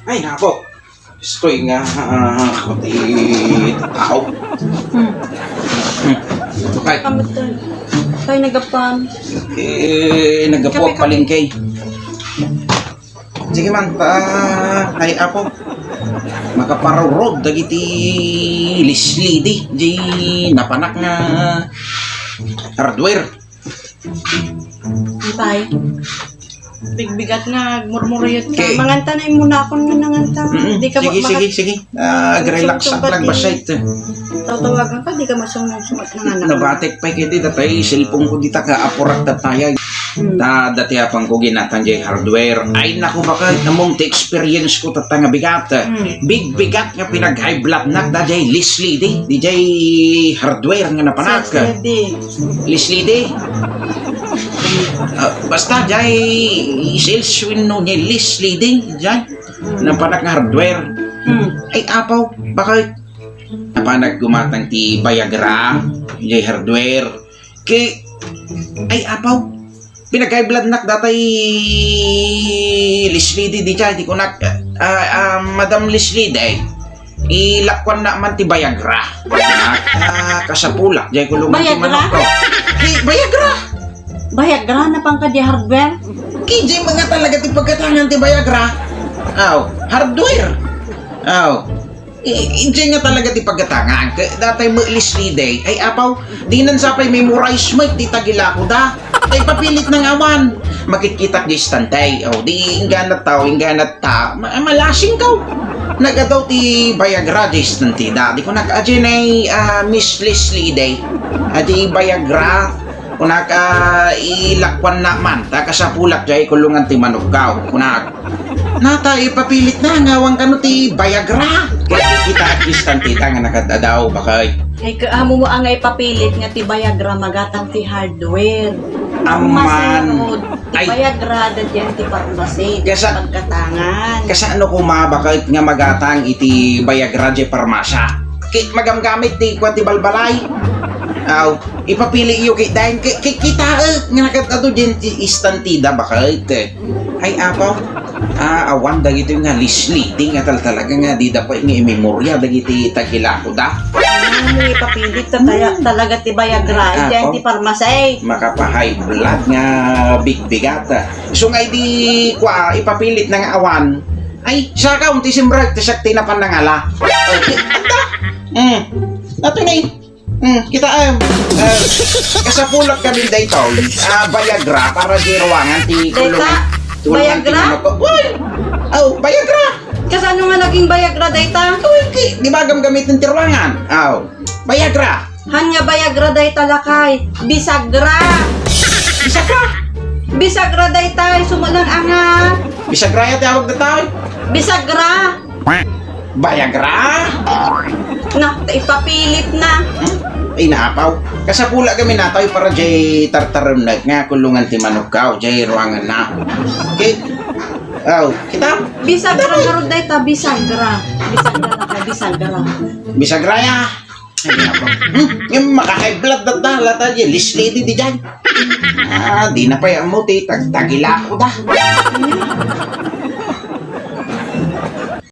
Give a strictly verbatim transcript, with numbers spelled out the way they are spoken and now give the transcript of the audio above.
Ay, nako. Istoy nga, ah, pati tao. Hmm. Hmm. Ito kay, Kamusta? Kay nagapan. Eh, nagapuak Kape, kape. Palengke. Sige man, ta, ay, apo. Makaparurod dagiti Leslie di, di napanak nga hardware. Antay. Bigbigat nga agmurmuruyot ka. Okay. Manganta na imuna akon nga nanganta. Mm-mm. Di ka Sige, ma-, sige, makat-, sige. Ah, relax Sumsum lang pati. Basay. Tawtawagan ka, di ka masungsungot nga anak. Nabatek pay kiti datay cellphone ko dita ka apurak dataya. Hmm. Ta dati apang ko ginatan jay hardware. Ay, naku, baka namong ti experience ko tata nga bigat. Hmm. Bigbigat nga pinag-high blood nak da jay Leslie di. Di jay hardware nga napanak. Sales lady. Leslie di. Ah, basta jay sales window ni Leslie di. Jay. Hmm. Napanak nga hardware. Hmm. Ay, apaw, bakit? Napanak gumatang ti Viagra, jay hardware. Ki, ay, apaw. Pinagkaiblad nak datay Leslie di, di jay, di ko nak, ah, ah, Madam Leslie di. Ilakuan na man ti Viagra. Ah, kasapulak, jay kulungan ti Viagra? Manok ko. Ki, Viagra! Viagra, napangka di hardware? Ki, jay mga talaga ti pagkatangan ti Viagra. Aw, hardware. Aw. I-, injay nga talaga ti pagkatangan. Ka-, datay mo Leslie di. Ay, apaw, dinan sa pay memorize mo, ti tagilako da. Ay, papilit nang awan. Makitkitak di istantay. O, di, ingganat tao, ingganat ta. Ma-, malasing ka. Nagadaw ti Viagra di istantay da. Di ko nag-ajinay, ah, Miss Leslie di. Adi Viagra. Kunak, ah, ilakuan na man, ta kasapulak jay kulungan ti manukkaw. Kunak, nata, ipapilit na, nga awan kano ti Viagra. Kaya kita at least tantita nga nakadadaw, bakay. Ay, kaamo mo nga ipapilit nga ti Viagra, magatang ti hardware. Aman. Masunod, ti Ay. Viagra, dadyan ti parmasi, Kasa-, pagkatangan. Kasano kuma, bakay nga magatang iti Viagra, jay parmasa? Ki-, magamgamit ti kuan ti balbalay. Aw. Ipapili iyo kitaen, ki-, ki-, kitaek nga nakat-, adu diay ti istantida, bakit? Ay, apaw. Ah, awan dagiti nga Leslie di nga tal-, talaga nga dida pay nga imemorya dagiti tagilako da. Ano, ipapilit ta taya-, Hmm. talaga ti Viagra, Ay, diay apaw. Ti parmasi. Makapahay blood nga bigbigat. So nga idi kua, ipapilit na nga awan. Ay, saka, unti simrek, ti siak ti napan nangala. Okay, ata. Hmm. Ato ni. Hmm, kita, em, eh, kasapulak kami daytoy, ah, Viagra para di ruangan ti Dayta? Kulungan, kulungan ti Viagra? Manok ko. Uy! Aw, Viagra! Kasano nga naging Viagra dayta? Uy, ki-, di ba gamgamitin ti ruangan? Aw, Viagra! Han nga Viagra dayta lakay, Bisagra! Bisagra! Bisagra dayta, sumalang angat. Bisagra ya ti awag dayta, uy. Bisagra! Viagra? Na, ta ipapilit na. Hmm? Ay, naapaw. Kasapula kami natayo para jay tartarunek nga kulungan ti manukkaw, jay ruangan na. Okay? Aw, kita? Bisagra nga rod dayta, bisagra. Bisagra na ka, bisagra. Bisagra ya. Ay, naapaw. Hmm? Yung maka-high blood na ta, lata, jay, Leslie lady di dyan. Ah, di na pa yan mo, ti, tag-, tagila ko da.